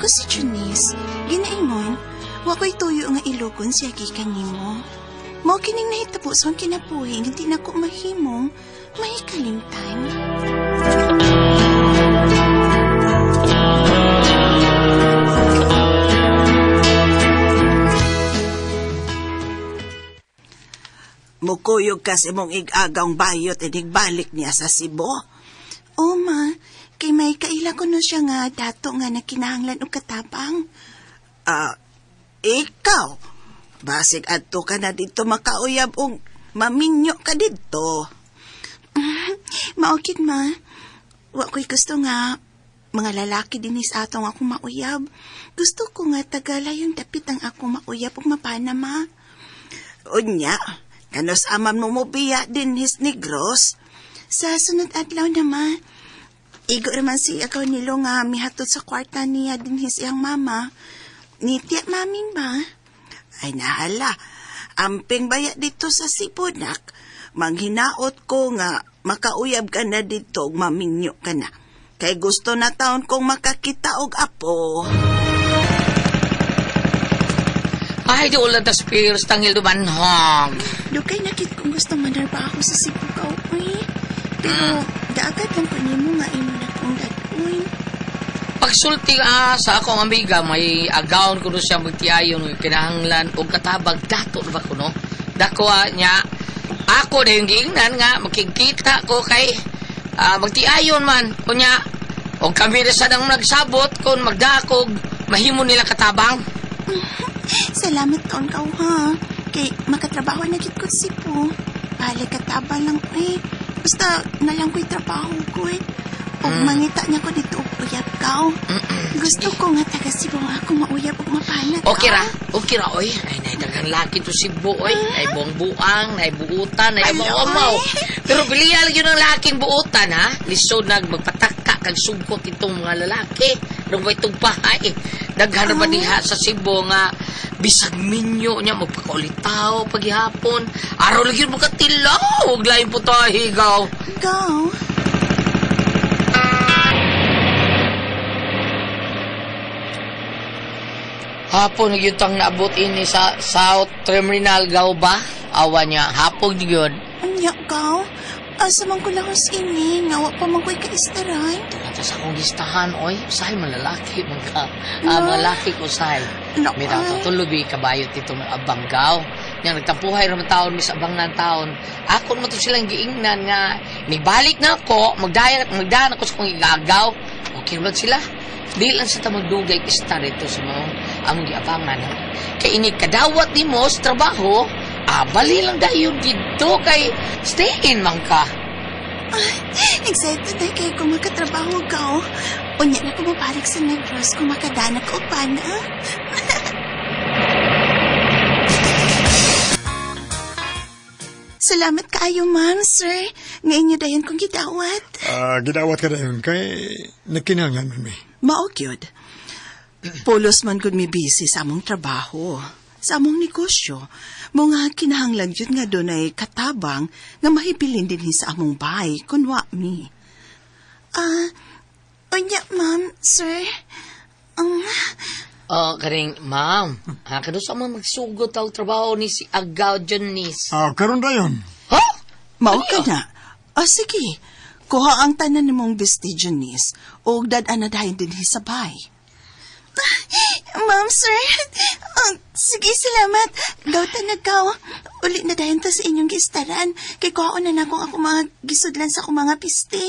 si Janice. Ginaingon, wa ko'y tuyo nga ilugon siya gikan nimo. Mao kining nahitabo sa akong kinabuhi nga di na ko mahimong mahikalimtan. Mukuyog ka sa imong ig-agawng bayot inigbalik niya sa Cebu. O ma, kay may kaila ko no siya nga dato nga nakinahanglan og katabang. Ikaw, basig adto ka na dito makauyab og maminyo ka dito. Maokit ma, wa ko'y gusto nga mga lalaki din sa atong akong mauyab. Gusto ko nga tagalayong dapit ang akong mauyab ug mapana ma. Unya, kanos aman mo mobiya din his Negros? Sa sunod adlaw na ma. Igo raman si akaw nilo nga mihatod sa kwarta niya din his iyang mama. Nitiya mamin ba? Ay nahala, amping baya dito sa Sibunak. Manghinaot ko nga makauyab ka na dito ug maminyo ka na. Kay gusto na taon kong makakita og apo. Ay, di ulan tas Pierce, tangil dumanhog. Dugay na kit kung gusto manarbaho sa Cebu ka, uy. Pero daagad lang ko nimo nga imo na kong dadoy. Pagsulti sa akong amiga, may agawon ko siya magtiayon, kinahanglan og katabag, dato na ba ko, no? Dako niya, ako na yung giingnan nga, makikita ko kay magtiayon man. Kunya, og kami na sa nang nagsabot, kung magdakog, mahimo nila katabang. Salamat taon ka, ha. Kay makatrabaho na gid ko sa Cebu. Balik kataba lang, eh. Basta nalang ko'y trabaho ko, eh. Og mangita niya ko dito og uyab ka. Gusto ko nga taga Cebu ako mauyab og mapanat. Okay ra, okay ra, oy. Ay, nay, daghang laki to Cebu, oy. Nay, buang-buang, nay, buutan, nay, amaw-amaw. Pero biliya lang yun ang laking buutan, ha? Lisod nag magpataka kag sugkot itong mga lalaki. Nung may tugpahay. Daghan na ba diha sa Cebu nga bisag minyo niya magpakaulitaw paghihapon. Araw lagi mo katilaw. Huwag lain po tayo, higaw. Go. Hapon nagyutang naabot ini sa South Terminal, gaw ba? Awa niya, hapon yun. Anya, gaw? Asa man ko lahos ini, nga wa pa man ko'y kaistaran. Ito sa akong gistahan, oy. Usahay man lalaki, mga lalaki ko usahay. No, May tatuloy, kabayot ito ng abang gaw. Nga, nagtampuhay naman taon, mis abang ng taon. Ako naman ito silang giingnan nga, nibalik na ako, magdahan ako sa kong igagaw. Okay naman sila. Di lang sa tamagdugay istar ito sa mga among giabangan. Kay ini kadawat ni mo sa trabaho, bali lang dayon dito kay stay in man ka. Excited na kay kung makatrabaho ka. Unya na ko mabalik sa Negros kung makadana ko pa na. Salamat kaayo, ma'am, sir. Ngayon niyo dayon kong gidawat. Gidawat ka dayon kay nagkinahanglan man mi. Mao gyud. Pulos man gud mi busy sa among trabaho, sa among negosyo. Mga kinahanglan gyud nga dunay katabang nga mahibilin dinhi sa among bahay kun wa mi. Unya, ma'am, sir. Karing, ma'am, ha, kano sa mga magsugot ang trabaho ni si Agaw Janice? Karon dayon. Ha? Mao ka na. Sige. Kuha ang tanan nimong bisti, Janice, o dad-an na dahin dinhi sa bahay. Ma'am, sir. Sige, salamat. Gawta na gaw. Uli na dahin ta sa inyong gistaran. Kay kuha na na kung ako mga gisudlan sa akong mga piste.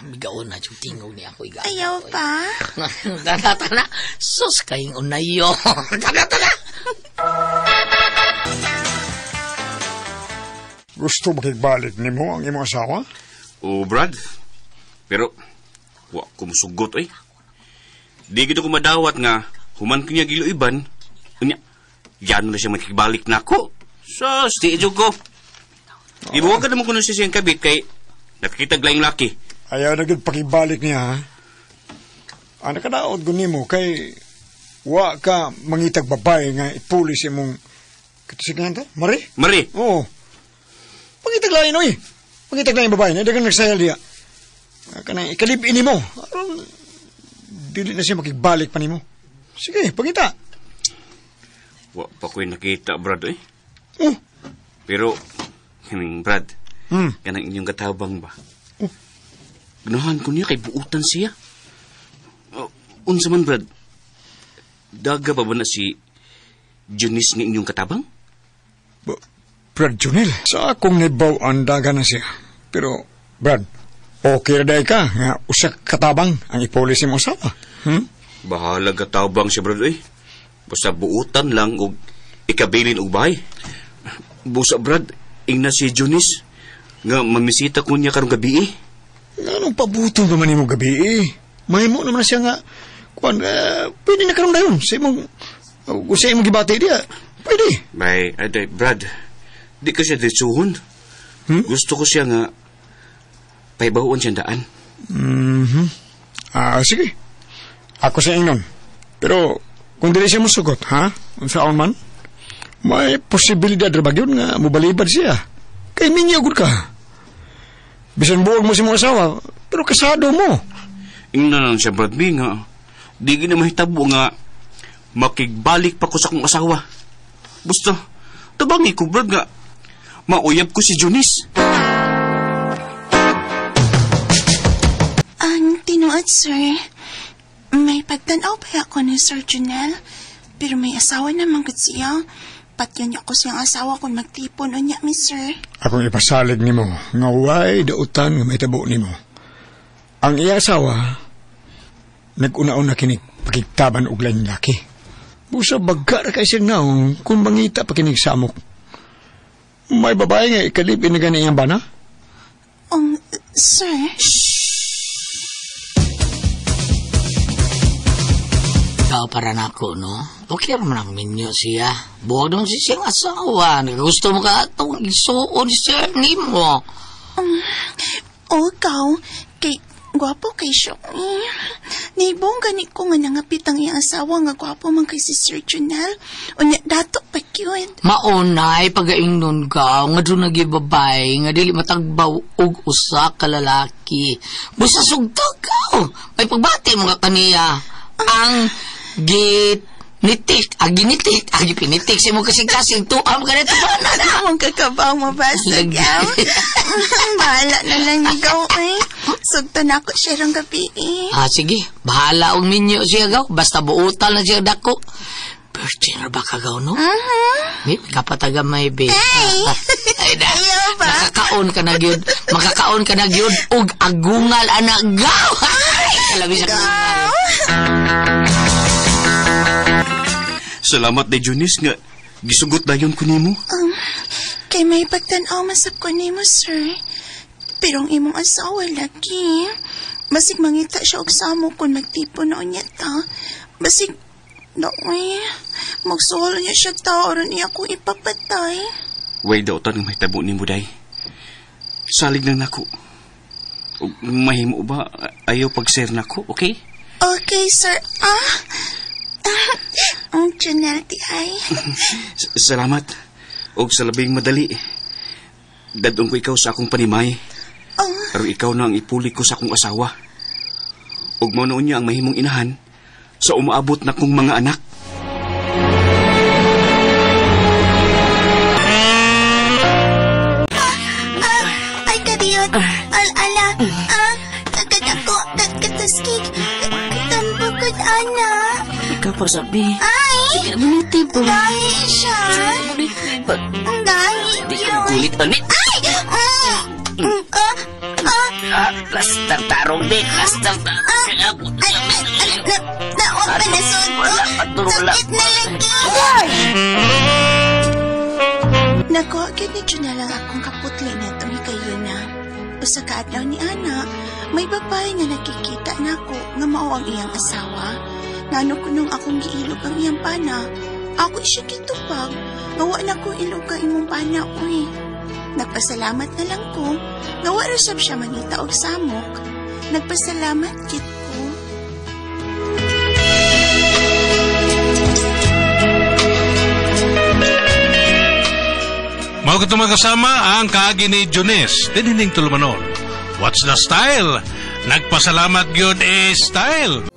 Migaon na yung tingog niya ako. Igaw. Ayaw pa. Tana, tana. Sus, kayong unayo. Tana, tana. Gusto makigbalik ni mo ang imong asawa? O, Brad. Pero, wa ko musugot, oy. Di gito ko madawat nga, human ko niya giluiban, unya, yan na siya makigbalik na ako. Sus, di jud ko. Ibuwag ka naman kuno siya siyang kabit kay nakikita laing laki. Ayaw na gud pakibalik niya, ha? Ang nakadaot ko nimo kay wa ka mangitag babae nga ipulis imong katusigan ta? Mari? Mari. Oo. Pangitag lain, oy. Pangitag lain babae, na dagang nagsayal diya. Kanang ikalib-in mo. Aron, dili na siya makigbalik pa nimo. Sige, pangita. Wa pa ko'y nakita, Brad, eh. Oh. Pero, kaming Brad, kanang inyong katabang ba? Oh. Ganahan ko niya kay buutan siya. Oh, unsa man, Brad? Daga pa ba na si Junice nga inyong katabang? Brad Junel, sa akong nibaw-an daga na siya. Pero, Brad, okay ra ka nga usa katabang ang ipulis imong asawa. Bahala katabang siya, Brad, eh. Basta buutan lang og ikabilin og bahay. Busa, Brad, ingna si Junice nga mamisita ko niya karong gabi, eh. Anong pabuto naman nimo gabi, eh? Mahimo naman na siya nga kuan, pwede na karong dayon sa imong sa imong gibati diya. Pwede. Bay, ay, Brad, di ka siya ditsuhon. Gusto ko siya nga paibahuan siyang daan. Sige. Ako sa ingnon. Pero kung dili siya musugot, ha? Unsaon man? May posibilidad ra ba gyud nga mobalibad siya. Kay minyo gud ka. Bisan buog mo si mong asawa, pero kasado mo. Ingnan lang siya, Brad, mi nga. Di gina mahitabo nga makigbalik pa ko sa akong asawa. Basta, tabangi ko, Brad, nga mauyab ko si Junice. Ang tinuod, sir, may pagtanaw pa ako ni Sir Junel, pero may asawa naman gud siya. Patyan niya ko siyang asawa kung magtipon o niya, mi, sir. Akong ipasalig nimo nga way dautan nga mahitabo nimo. Ang iya asawa, nag-una-una kinig pakigtaban og laing laki. Busa bagka ra kay siyang naong kung mangita pa kinig samok. May babae nga ikalipin na gani iyang bana? Sir? Ikaw para nako, no? Okay naman ang minyo siya. Buwag naman siya siyang asawa. Gusto mo ka itong isuon siya nimo. O, ikaw, kay gwapo kay siya. Nibong gani ko nga nangapit ang iyang asawa nga gwapo man kay si Sir Junel. Unya, dato pa cute. Maunay pagaingnon ka, nga doon nagibabay, nga dili matagbaw og usa ka lalaki. Busa sugtog ka. May pagbati mo ka kaniya. Ang ginitik, ang ginitik, ang gipinitik sa imong kasing-kasing, tuam ka nito ba na? Among kakabaw mo ba, Sagaw? Bahala na lang ikaw, eh. Sugto na ako siya rong gabi, eh. Ah, sige. Bahala ang minyo siya, gaw. Basta buutan na siya dako. Virgin ra ba ka, gaw, no? May kapataga may be. Ay, na. Ayaw ba? Makakaon ka na gyud. Makakaon ka na gyud. Og agungal, anak, gaw! Ay, kalabi sa agungal. Salamat day, Junice, nga gisugot dayon ko nimo. Kay may pagtan-aw masab ko nimo, sir. Pero ang imong asawa lagi. Basig mangita siya og samo kung magtipon na unya ta. Basig, naoy, magsuhol niya siya tao ron niya akong ipapatay. Way dautan nga mahitabo nimo, day. Salig lang nako. Ug mahimo ba ayaw pag-share nako, okay? Okay, sir. Ang Junel ti ay. Salamat. Og sa labing madali, dadong ko ikaw sa akong panimay. Oh. Pero ikaw na ang ipuli ko sa akong asawa. Og mao noon niya ang mahimong inahan sa umaabot na kong mga anak. Ay, kadiyot. Al-ala. Kagad ako. Katuskig. Katambukod, ana. Ikaw pa sabi. Ay! Sige, amunite po. Gahi siya. Gahi Di yun. ka kulit, anit. Ay! Plaster tarong di. Plaster tarong. Ay, ay, ay, naon pa na suot ko. Wala, wala. Sakit na lagi. Nako, gid na lang akong kaputli na itong hikayuna. Usa ka adlaw ni Ana, may babae nga nakikita nako nga mao ang iyang asawa. Ngano ko nung akong giilog ang iyang pana, ako siya gitupag, nga wa na ko ilog ang imong pana, uy. Nagpasalamat na lang ko, nga wa ra sab siya mangita og samok. Nagpasalamat kit ko. Mao katong mga kasama ang kaagi ni Junice dinhining tulumanon. What's the style? Nagpasalamat gyud eh style.